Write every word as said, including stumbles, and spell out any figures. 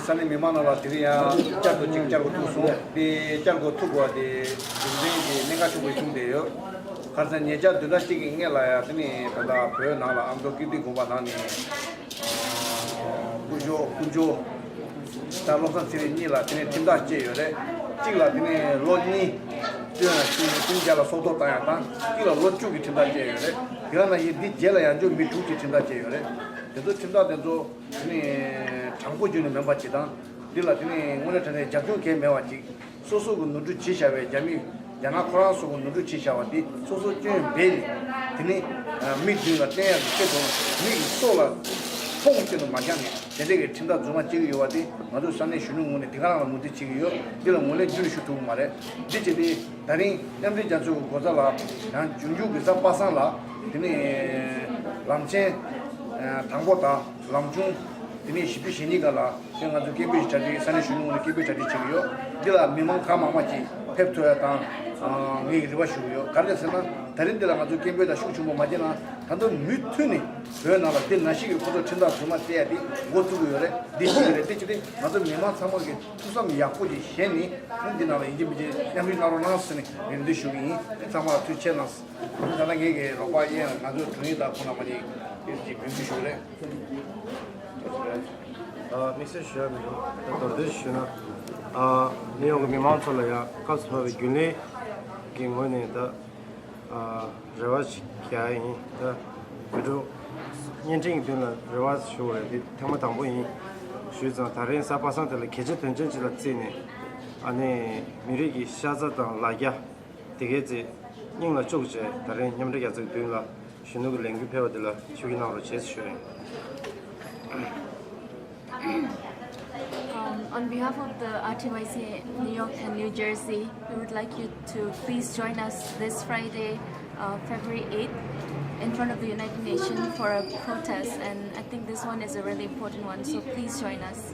ས་གནས་མི་མང་རྣམས་ལ་དེ་རིང་ཡང་བསྐྱར་དུ་ཅིག་བསྐྱར་དུ་ཐུག་སོང་། དེ་བསྐྱར་དུ་ཐུག་དགོས་པ་དེ་རྒྱུ་མཚན་གྱི་གནད་འགག་ཆེན་པོ་བྱུང་བསྡད་ཡོད། ག་རེ་ཟེར་ན་ཉེ་ཆར་བདུན་ཕྲག་གཅིག་གི་སྔོན་ལ་ཡང་དེ་ནས་ད་ལྟ་བོད་ནང་ལ་ཨ་མདོ་ཀིརྟི་དགོན་པ་ནང་ནས་སྐུ་ཞབས་དཀོན་མཆོག་ད་བློ་བཟང་ཚེ་རིང་གཉིས་ལ་དེ་ནས་ཁྲིམས་ཐག་བཅད་ཡོད་རེད། གཅིག་ལ་དེ་ནས་ལོ་གཉིས་བཙོན་ལ་བཅུག་ནས་ཀུན་རྒྱ་ལ་སྲོག་ཐོག་བཏང་ཡག་དང་། གཅིག་ལ་ལོ་བཅུ་གི་ཁྲིམས་ཐག་བཅད་ཡོད་རེད། དེ་ག་ནང་བཞིན་འདི་རྗེས་ལ་ཡང་བསྐྱར་མི་དྲུག་གི་ཁྲིམས་ཐག་བཅད་ཡོད་རེད། དེ་ཚོ་ཁྲིམས་ཐག་དེ་ཚོ་ནི་དྲང་པོ་བརྒྱུད་ནས་མིན་པ་ཅིག་དང་། འདི་ལ་དེ་ནི་དངོས་གནས་དྲང་གནས་རྒྱབ་སྐྱོར་གང་ཡང་མེད་པ་ཅིག། སོ་སོ་གི་ནོར་འཁྲུལ་བྱས་བཞག་པའི་རྒྱ་མི་རྒྱ་ནག་ཁོ་རང་ཚོ་གི་ནོར་འཁྲུལ་བྱས་བཞག་པ་དེ་སོ་སོ་སྐྱོན་འབད་ནས། དེ་ནི་མི་མདུན་ལ་བསྟན་ཡག་གི་ཆེད་དུ་མི་གི་སྲོག་ལ་ཕོག་ཆེད་དུ་མ་བཞག་ནས་དེ་འདྲའི་གི་ཁྲིམས་ཐག་རྫུན་མ་བཅད་ཀྱི་ཡོད་པ་དེ་ང་ཚོ་ས་གནས་གཞོན་ནུ་ངོས་ནས་དེ་ག་རང་ལ་ངོས་འཛིན་བྱེད་ཀྱི་ཡོད། འདི་ལ་ངོས་ལེན་རྒྱུན་ནས་ཞུ་ཐུབ་ཀྱི་མ་རེད། འདི་བྱས་ཏེ་ད་རིང་མཉམ་འབྲེལ་རྒྱལ་ཚོགས་ཀྱི་སྒོ་རྩ་ལ་ཡང་འབྱུང་འགྱུར་གྱི་གཟའ་པ་སངས་ལ་དེ་ནས་ལམ་ཆེན་དང་པོ་དང་ལམ་ཆུང་དེ་ནས་བཞི་བཅུ་ཞེ་གཉིས་ཀ་ལ་ཁྱོད་ང་ཚོ་སྐད་འབོད་ཀྱི་གྲ་སྒྲིག་ས་གནས་གཞོན་ནུ་ངོས་ནས་སྐད་འབོད་གྲ་སྒྲིག་བྱེད་ཀྱི་ཡོད། འདི་ལ་མི་མང་གང་མང་མང་ཅིག་ཕེབས་ཐུབ་ཡ་དང་ངས་རེ་བ་ཞུ་གི་ཡོད། ག་རེ་ཟེར་ན་ད་རིང་འདི་ལ་ང་ཚོ་སྐད་འབོད་དང་ཤུགས་ཆེན་པོ་མ་བྱས་ན་ད་དུང་མུ་མཐུད་ནས་བོད་ནང་ལ་འདི་ནང་བཞིན་གྱི་ཁོ་ཚོ་ཁྲིམས་ཐག་རྫུན་མ་བཅད་ཡ་དེ་འགོ་བཙུགས་ཀྱི་ཡོད་རེད། འདི་ཤེས་ཀྱི་རེད། དེ་བྱས་ཏེ་ང་ཚོ་མི་མང་ཚང་མ་གི་ཐུགས་བསམ་ཡག་པོ་ཅིག་བཞེས་ནས་ཨ་ནི་འདི་ནང་ལ་ཡིན་གཅིག་མིན་གཅིག་མཉམ་ཞུགས་གནང་རོགས་གནང་ཟེར་ནས་རེ་འདུན་ཞུ་གི་ཡིན། ཨ་ནི་ཚང་མ་ལ་ཐུགས་རྗེ་ཆེ་གནང་། ད་ལྟ་ངེད་ཀྱི་རོགས་པ་གཡས་ང་ཚོའི་དྲུང་ཡིག་དང་ཁོང་རྣམ་པ་གཉིས་ཀྱིས་ཅིག་འབོད་སྐུལ་ཞུ་གི་རེད། ཨ། དམིགས་བསལ་ཞུ་ཡ་མི་འདུག། ད་མདོར་བསྡུས་ཞུས་ན། ཨ། ནིའུ་ཡོག་གི་མི་མང་ཚོ་ལ་ཡང་སྐབས་སུ་བབས་པའི་རྒྱུན་ལས་ཀྱི་ངོས་ནས་ད། ཨ། རེ་བ་ཞིག་རྒྱག་ཡ་ཡིན། ད་བོད་ཕྲུག་བརྙན་འཕྲིན་གྱི་མདུན་ལ་རེ་བ་ཞུ་བ་རེད། འདི་ཐེངས་མ་དང་པོ་ཡིན། ཞུས་ཙང་ད་རིང་གཟའ་པ་སངས་དེ་ལ་གལ་ཆེ་དོན་ཆེན་ཅིག་ལ་བརྩིས་ནས། ཨ་ནི་མི་རིགས་ཀྱི་ཤ་ཚ་དང་ལ་རྒྱ་དེ་གའི་ཚེ་སྙིང་ལ་བཅུག་བྱས་ད་རིང་མཉམ་འབྲེལ་རྒྱལ་ཚོགས་ཀྱི་མདུན་ལ་གཞོན་ནུ་གི་ལས་འགུལ་ཕེབས་པ་དེ་ལ་ཆིབས་བསྒྱུར་གནང་རོགས་བྱེད་ཞུ་ཡིན། Um, on behalf of the R T Y C New York and New Jersey, we would like you to please join us this Friday, uh, February eighth, in front of the United Nations for a protest. And I think this one is a really important one, so please join us.